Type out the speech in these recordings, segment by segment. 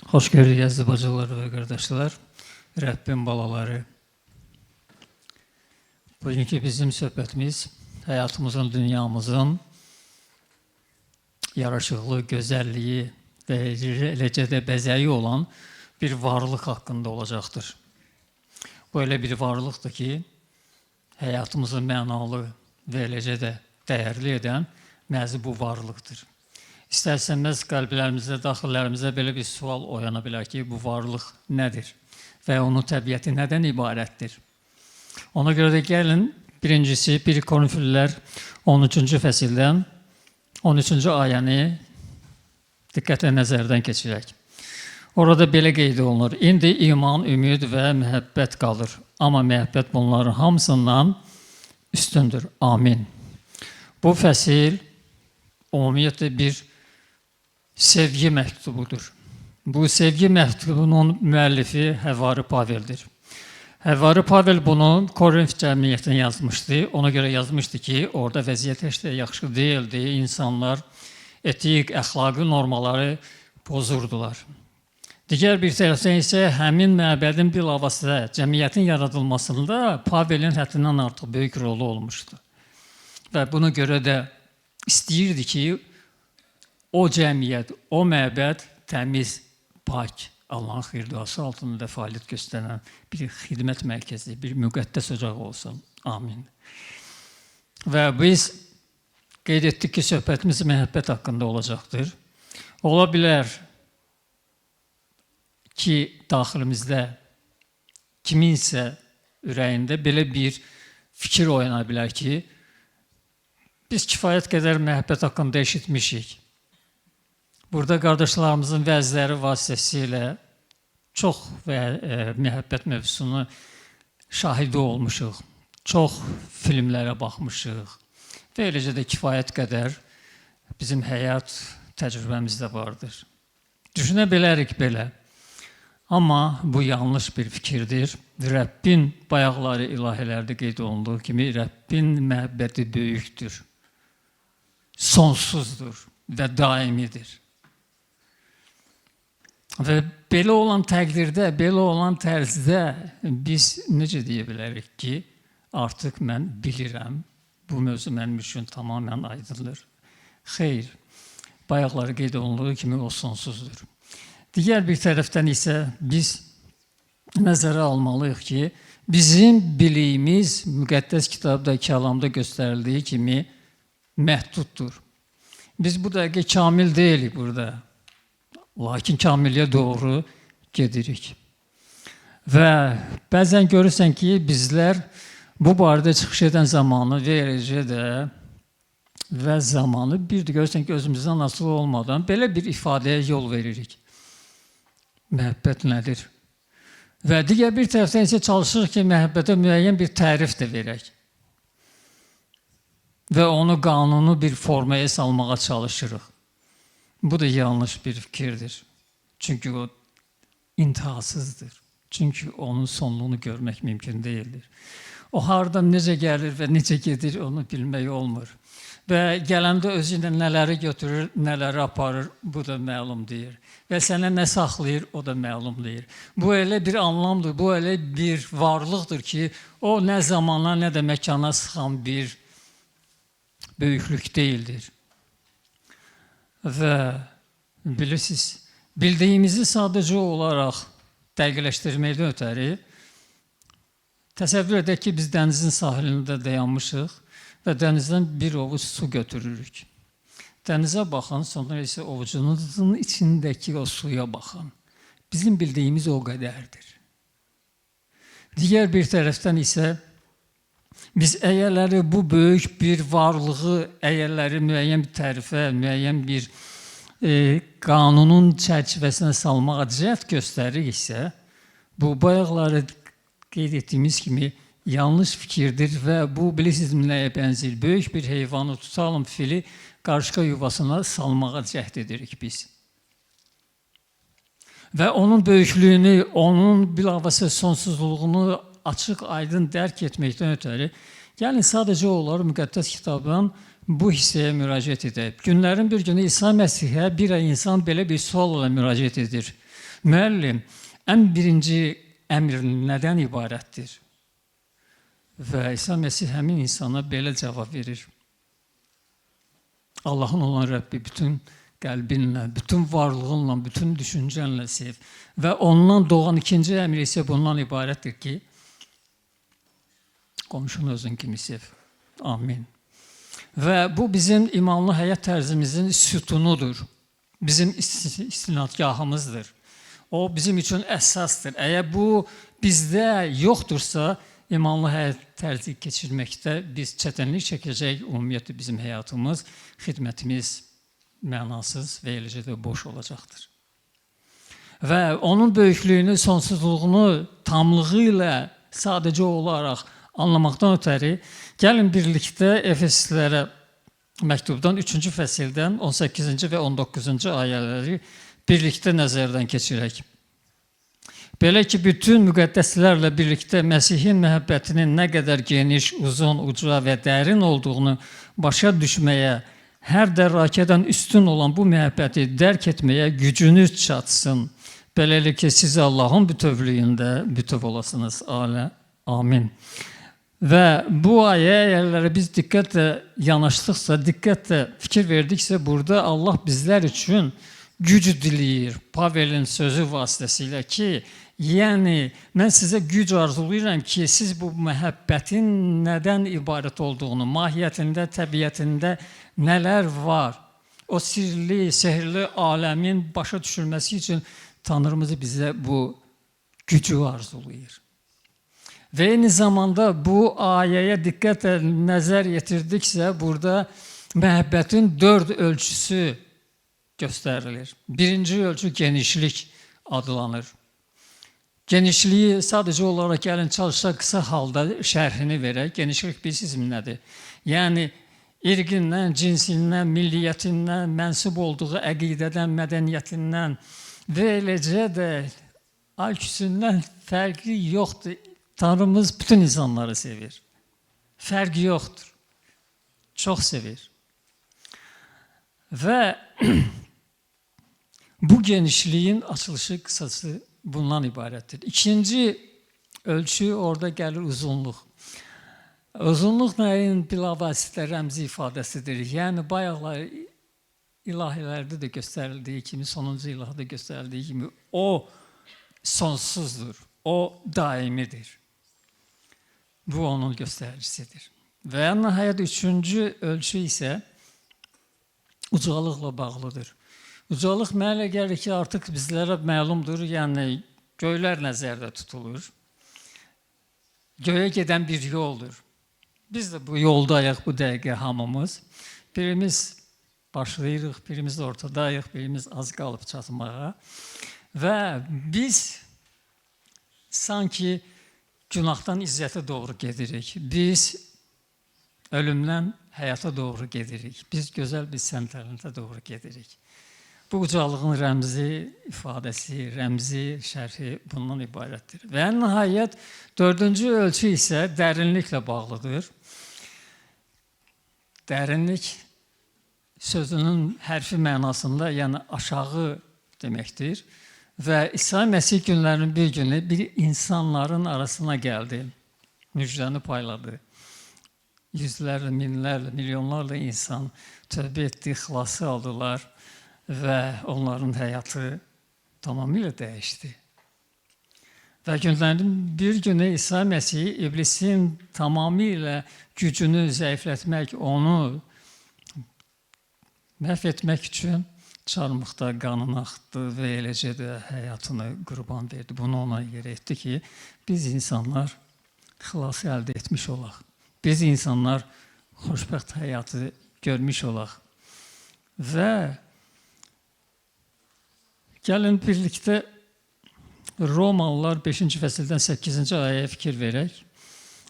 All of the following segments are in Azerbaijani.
Xoş gördük, əziz bacılar və qardaşlar, Rəbbin balaları. Bugünkü bizim söhbətimiz həyatımızın, dünyamızın yaraşıqlı, gözəlliyi və eləcə də bəzəyi olan bir varlıq haqqında olacaqdır. Bu elə bir varlıqdır ki, həyatımızı mənalı və eləcə də dəyərli edən məhz bu varlıqdır. İstər-istəməz qəlblərimizdə, daxillərimizdə belə bir sual oyana bilər ki, bu varlıq nədir və onun təbiəti nədən ibarətdir? Ona görə də gəlin, birincisi 1 Korinflilər 13-cü fəsildən 13-cü ayəni diqqətlə nəzərdən keçirək. Orada belə qeyd olunur: İndi iman, ümid və məhəbbət qalır. Amma məhəbbət bunların hamısından üstündür. Amin. Bu fəsil ümumiyyətlə bir sevgi məktubudur. Bu sevgi məktubunun müəllifi Həvari Paveldir. Həvari Pavel bunu Korinf cəmiyyətinə yazmışdı. Ona görə yazmışdı ki, orada vəziyyət heç də yaxşı deyildi. İnsanlar etik, əxlaqi normaları pozurdular. Digər bir tərəfdən isə həmin məbədin bilavasitə cəmiyyətin yaradılmasında Pavelin həddindən artıq böyük rolu olmuşdu. Və buna görə də istəyirdi ki, o cəmiyyət, o məbəd təmiz, pak, Allahın xeyir duası altında fəaliyyət göstərən bir xidmət mərkəzi, bir müqəddəs ocaq olsun. Amin. Və biz qeyd etdik ki, söhbətimiz məhəbbət haqqında olacaqdır. Ola bilər ki, daxilimizdə kiminsə ürəyində belə bir fikir oyana bilər ki, biz kifayət qədər məhəbbət haqqında eşitmişik. Burada qardaşlarımızın vəzləri vasitəsilə çox və məhəbbət mövzusunu şahidi olmuşuq. Çox filmlərə baxmışıq və eləcə də kifayət qədər bizim həyat təcrübəmizdə vardır. Düşünə bilərik belə. Amma bu yanlış bir fikirdir. Rəbbin bayaqları ilahilərdə qeyd olunduğu kimi Rəbbin məhəbbəti böyükdür. Sonsuzdur və daimidir. Və belə olan təqdirdə, belə olan tərzdə biz necə deyə bilərik ki, artıq mən bilirəm, bu mövzu mənim üçün tamamilə aydındır. Xeyr, bayaqları qeyd olunduğu kimi o sonsuzdur. Digər bir tərəfdən isə biz nəzərə almalıyıq ki, bizim biliyimiz müqəddəs kitabda, kəlamda göstərildiyi kimi məhduddur. Biz bu dəqiqə kamil deyilik burada. Lakin kamilliyə doğru gedirik. Və bəzən görürsən ki, bizlər bu barədə çıxış edən zamanı və eləcə də və zamanı bir də görürsən ki, özümüzdən asılı olmadan belə bir ifadəyə yol veririk. Məhəbbət nədir? Və digər bir tərəfdən isə çalışırıq ki, məhəbbətə müəyyən bir tərif də verək. Və onu qanuni bir formaya salmağa çalışırıq. Bu da yanlış bir fikirdir. Çünki o intihasızdır. Çünki onun sonluğunu görmək mümkün deyildir. O hardan necə gəlir və necə gedir onu bilmək olmur. Və gələndə özü ilə nələri götürür, nələri aparır, bu da məlum deyil. Və sənə nə saxlayır, o da məlum deyil. Bu elə bir anlamdır, bu elə bir varlıqdır ki, o nə zamana, nə də məkana sıxan bir böyüklük deyildir. Və bilirsiniz, bildiyimizi sadəcə olaraq dəqiqləşdirməkdən ötəri təsəvvür edək ki, biz dənizin sahilində dayanmışıq və dənizdən bir ovuc su götürürük. Dənizə baxın, sonra isə ovucunuzun içindəki o suya baxın. Bizim bildiyimiz o qədərdir. Digər bir tərəfdən isə biz əgərləri bu böyük bir varlığı, əgərləri müəyyən bir tərifə, müəyyən bir qanunun çərçivəsinə salmağa cəhd göstəririksə, bu bayaqları qeyd etdiyimiz kimi yanlış fikirdir və bu bilirsiniz nəyə bənzəyir? Böyük bir heyvanı tutalım, fili qarışqa yuvasına salmağa cəhd edirik biz. Və onun böyüklüyünü, onun bilavasitə sonsuzluğunu açıq, aydın dərk etməkdən ötəri, gəlin sadəcə olaraq müqəddəs kitabın bu hissəyə müraciət edək. Günlərin bir günü İsa Məsihə bir insan belə bir sualla müraciət edir. Müəllim, ən birinci əmr nədən ibarətdir? Və İsa Məsih həmin insana belə cavab verir. Allahın olan Rəbbi bütün qəlbinlə, bütün varlığınla, bütün düşüncənlə sev. Və ondan doğan ikinci əmr isə bundan ibarətdir ki, qonşunu özün kimi sev. Amin. Və bu bizim imanlı həyat tərzimizin sütunudur. Bizim istinadgahımızdır. O bizim üçün əsasdır. Əgər bu bizdə yoxdursa, imanlı həyat tərzi keçirməkdə biz çətinlik çəkəcək, ümumiyyətlə bizim həyatımız, xidmətimiz mənasız və eləcə də boş olacaqdır. Və onun böyüklüyünü, sonsuzluğunu tamlığı ilə sadəcə olaraq anlamaqdan ötəri, gəlin birlikdə Efeslərə məktubdan 3-cü fəsildən 18-ci və 19-cu ayələri birlikdə nəzərdən keçirək. Belə ki, bütün müqəddəslərlə birlikdə Məsihin məhəbbətinin nə qədər geniş, uzun, uca və dərin olduğunu başa düşməyə, hər dərakədən üstün olan bu məhəbbəti dərk etməyə gücünüz çatsın. Beləliklə siz Allahın bütövlüyündə bütöv olasınız. Amin. Və bu ayələrə biz diqqətlə yanaşdıqsa, diqqətlə fikir verdiksə, burada Allah bizlər üçün güc diləyir. Pavelin sözü vasitəsilə ki, yəni mən sizə güc arzulayıram ki, siz bu məhəbbətin nədən ibarət olduğunu, mahiyyətində, təbiətində nələr var, o sirli, sehirli aləmin başa düşülməsi üçün Tanrımız bizə bu gücü arzulayır. Və eyni zamanda bu ayəyə diqqətlə nəzər yetirdiksə, burada məhəbbətin 4 ölçüsü göstərilir. Birinci ölçü genişlik adlanır. Genişliyi sadəcə olaraq gəlin çalışsaq qısa halda şərhini verək. Genişlik bilirsinizmi nədir? Yəni irqindən, cinsindən, milliyyətindən, mənsub olduğu əqidədən, mədəniyyətindən və eləcə də IQ-sündən fərqi yoxdur. Tanrımız bütün insanları sevir. Fərqi yoxdur. Çox sevir. Və bu genişliyin açılışı qısası bundan ibarətdir. İkinci ölçü orada gəlir uzunluq. Uzunluq nəyin bilavasitə rəmzi ifadəsidir. Yəni bayaqlar ilahilərdə də göstərildiyi kimi, sonuncu ilahda göstərildiyi kimi o sonsuzdur. O daimidir. Bu onun göstəricisidir. Və nəhayət üçüncü ölçü isə ucalıqla bağlıdır. Ucalıq mənə elə gəlir ki, artıq bizlərə məlumdur, yəni göylər nəzərdə tutulur. Göyə gedən bir yoldur. Biz də bu yoldayıq bu dəqiqə hamımız. Birimiz başlayırıq, birimiz ortadayıq, birimiz az qalıb çatmağa. Və biz sanki günahdan izzətə doğru gedirik. Biz ölümdən həyata doğru gedirik. Biz gözəl bir səmtlərə doğru gedirik. Bu ucalığın rəmzi ifadəsi, rəmzi şərhi bundan ibarətdir. Və nəhayət dördüncü ölçü isə dərinliklə bağlıdır. Dərinlik sözünün hərfi mənasında, yəni aşağı deməkdir. Və İsa Məsih günlərinin bir günü bir insanların arasına gəldi. Müjdəni payladı. Yüzlərlə, minlərlə, milyonlarla insan tövbə etdi, xilası aldılar və onların həyatı tamamilə dəyişdi. Və günlərin bir günü İsa Məsih iblisin tamamilə gücünü zəiflətmək, onu məhv etmək üçün çarmıxda qanını axıtdı və eləcə də həyatını qurban verdi. Bunu ona görə etdi ki, biz insanlar xilası əldə etmiş olaq. Biz insanlar xoşbəxt həyatı görmüş olaq. Və gəlin birlikdə Romalılar 5-ci fəsildən 8-ci ayəyə fikir verək.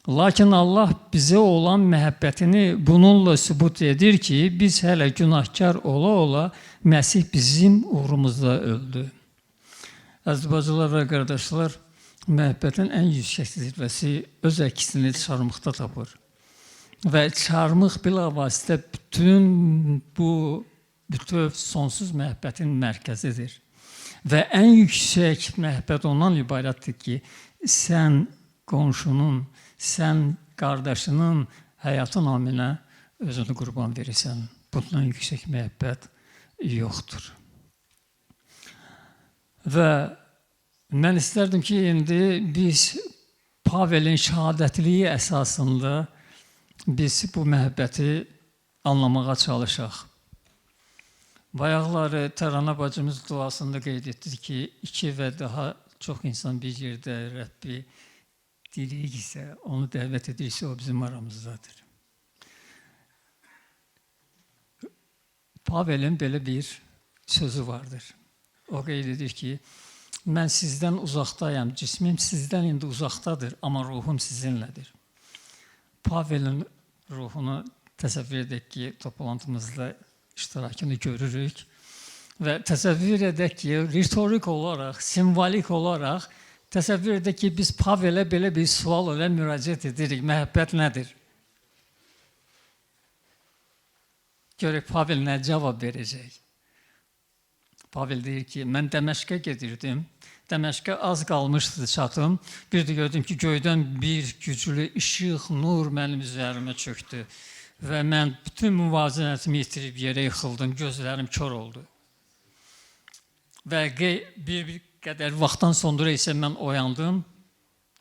Lakin Allah bizə olan məhəbbətini bununla sübut edir ki, biz hələ günahkar ola-ola Məsih bizim uğrumuzda öldü. Əziz bacılar və qardaşlar, məhəbbətin ən yüksək zirvəsi öz əksini çarmıxda tapır. Və çarmıx bilavasitə bütün bu bütöv sonsuz məhəbbətin mərkəzidir. Və ən yüksək məhəbbət ondan ibarətdir ki, sən qonşunun, sən qardaşının həyatı naminə özünü qurban verirsən. Bundan yüksək məhəbbət yoxdur. Və mən istərdim ki, indi biz Pavelin şəhadətliyi əsasında biz bu məhəbbəti anlamağa çalışaq. Bayaqları Tərana bacımız duasında qeyd etdi ki, iki və daha çox insan bir yerdə Rəbbi diləyirsə, onu dəvət edirsə, o bizim aramızdadır. Pavelin belə bir sözü vardır. O qeyd edir ki, mən sizdən uzaqdayam, cismim sizdən indi uzaqdadır, amma ruhum sizinlədir. Pavelin ruhunu təsəvvür edək ki, toplantımızda iştirakını görürük və təsəvvür edək ki, ritorik olaraq, simvolik olaraq təsəvvür edək ki, biz Pavelə belə bir sual ilə müraciət edirik. Məhəbbət nədir? Görək Pavel nə cavab verəcək? Pavel deyir ki, mən Dəməşqə gedirdim. Dəməşqə az qalmışdı çatım. Bir də gördüm ki, göydən bir güclü işıq, nur mənim üzərimə çöktü. Və mən bütün müvazinətimi itirib yerə yıxıldım, gözlərim kör oldu. Və bir qədər vaxtdan sonra isə mən oyandım,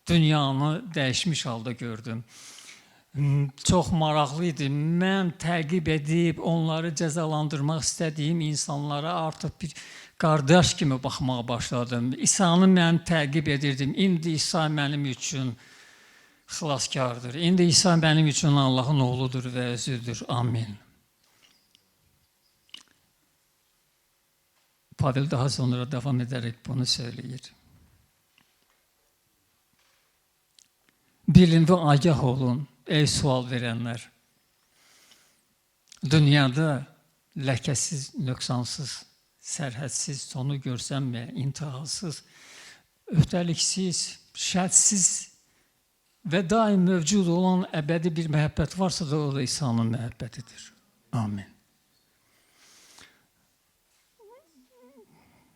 dünyanı dəyişmiş halda gördüm. Çox maraqlı idi. Mən təqib edib onları cəzalandırmaq istədiyim insanlara artıq bir qardaş kimi baxmağa başladım. İsa'nı mən təqib edirdim. İndi İsa mənim üçün xilaskardır. İndi İsa mənim üçün Allahın oğludur və özüdür. Amin. Pavel daha sonra davam edərək bunu söyləyir. Bilin və agah olun, ey sual verənlər. Dünyada ləkəsiz, nöqsansız, sərhədsiz, sonu görsənməyən, intihasız, öhdəliksiz, şərtsiz və daim mövcud olan əbədi bir məhəbbət varsa da o da İsa'nın məhəbbətidir. Amin.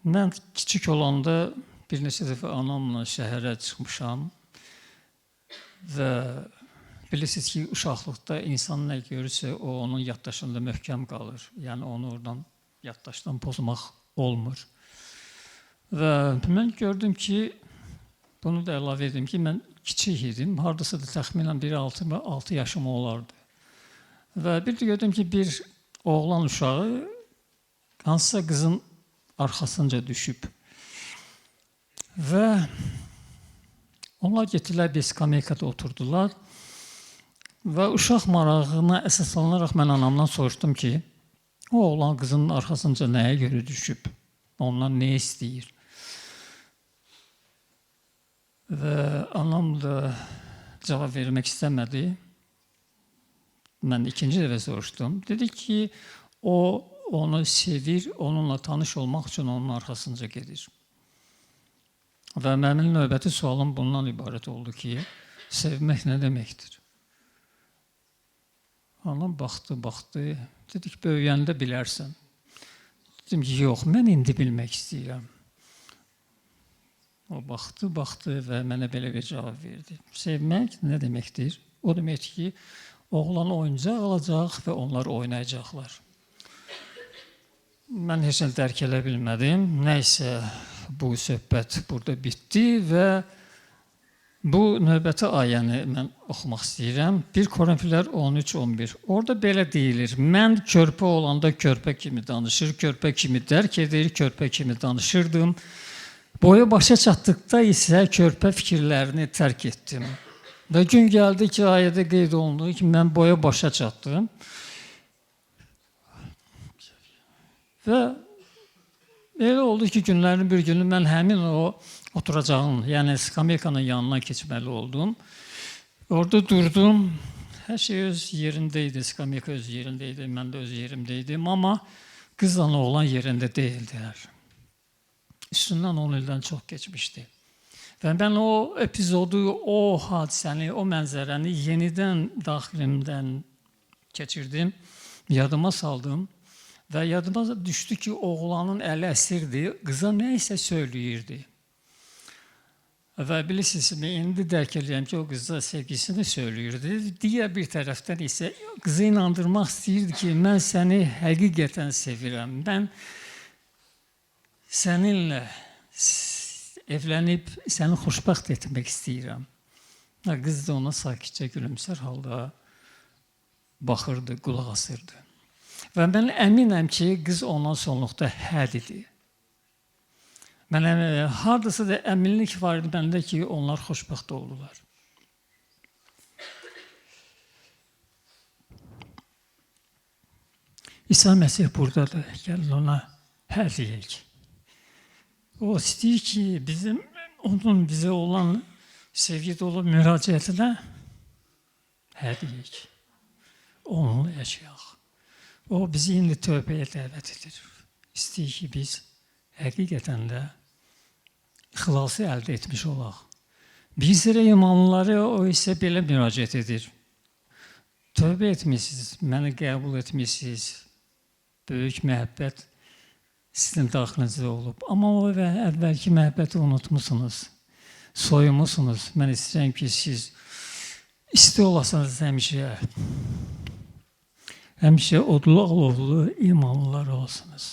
Mən kiçik olanda bir neçə dəfə anamla şəhərə çıxmışam və bilirsiniz ki, uşaqlıqda insan nə görürsə, o onun yaddaşında möhkəm qalır. Yəni onu oradan yaddaşdan pozmaq olmur. Və mən gördüm ki, bunu da əlavə edim ki, mən kiçik idim, hardasa da təxminən 1-6 yaşım olardı. Və bir də gördüm ki, bir oğlan uşağı hansısa qızın arxasınca düşüb. Və onlar getdilər bir skameykada oturdular. Və uşaq marağına əsaslanaraq mən anamdan soruşdum ki, o oğlan qızının arxasınca nəyə görə düşüb? Ondan nə istəyir? Və anam da cavab vermək istəmədi. Mən ikinci dəfə soruşdum. Dedi ki, o onu sevir, onunla tanış olmaq üçün onun arxasınca gedir. Və mənim növbəti sualım bundan ibarət oldu ki, sevmək nə deməkdir? Anam baxdı, baxdı. Dedi ki, böyüyəndə bilərsən. Dedim ki, yox, mən indi bilmək istəyirəm. O baxdı, baxdı və mənə belə bir cavab verdi. Sevmək nə deməkdir? O deməkdir ki, oğlan oyuncaq alacaq və onlar oynayacaqlar. Mən heç nə dərk elə bilmədim. Nəysə, bu söhbət burada bitdi və bu növbəti ayəni mən oxumaq istəyirəm. 1 Korinfilər 13-11. Orada belə deyilir. Mən körpə olanda körpə kimi danışır, körpə kimi dərk edir, körpə kimi danışırdım. Boya başa çatdıqda isə körpə fikirlərini tərk etdim. Və gün gəldi ki, ayədə qeyd olundu ki, mən boya başa çatdım. Və elə oldu ki, günlərin bir günü mən həmin o oturacağın, yəni skameykanın yanına keçməli oldum. Orada durdum. Hər şey öz yerində idi, skameyka öz yerində idi, mən də öz yerimdə idim. Amma qızla oğlan yerində deyildilər. Üstündən 10 ildən çox keçmişdi. Və mən o epizodu, o hadisəni, o mənzərəni yenidən daxilimdən keçirdim, yadıma saldım və yadıma düşdü ki, oğlanın əli əsirdi, qıza nə isə söyləyirdi. Və bilirsiniz, indi dərk edirəm ki, o qıza sevgisini söyləyirdi. Digər bir tərəfdən isə qızı inandırmaq istəyirdi ki, mən səni həqiqətən sevirəm. Mən səninlə evlənib səni xoşbəxt etmək istəyirəm. Qız da ona sakitcə gülümsər halda baxırdı, qulaq asırdı. Və mən əminəm ki, qız ondan sonluqda hə dedi. Mən hardasa da əminlik var idi məndə ki, onlar xoşbəxt oldular. İsa Məsih buradadır. Gəlin ona hə deyək. O istəyir ki, bizim onun bizə olan sevgi dolu müraciətinə hə deyək. Onunla yaşayaq. O bizi indi tövbəyə dəvət edir. İstəyir ki, biz həqiqətən də xilası əldə etmiş olaq. Bir sıra imanlıları o isə belə müraciət edir. Tövbə etmişsiniz, məni qəbul etmişsiniz. Böyük məhəbbət sizin daxilinizdə olub. Amma o və əvvəlki məhəbbəti unutmusunuz. Soyumusunuz. Mən istəyirəm ki, siz isti olasınız həmişə. Həmişə odlu alovlu imanlılar olasınız.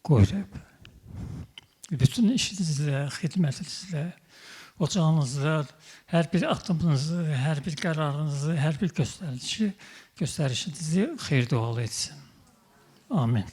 Qoy Rəbb, bütün işinizlə, xidmətinizlə, ocağınızda, hər bir addımınızı, hər bir qərarınızı, hər bir göstərişinizi xeyir dualı etsin. Amin.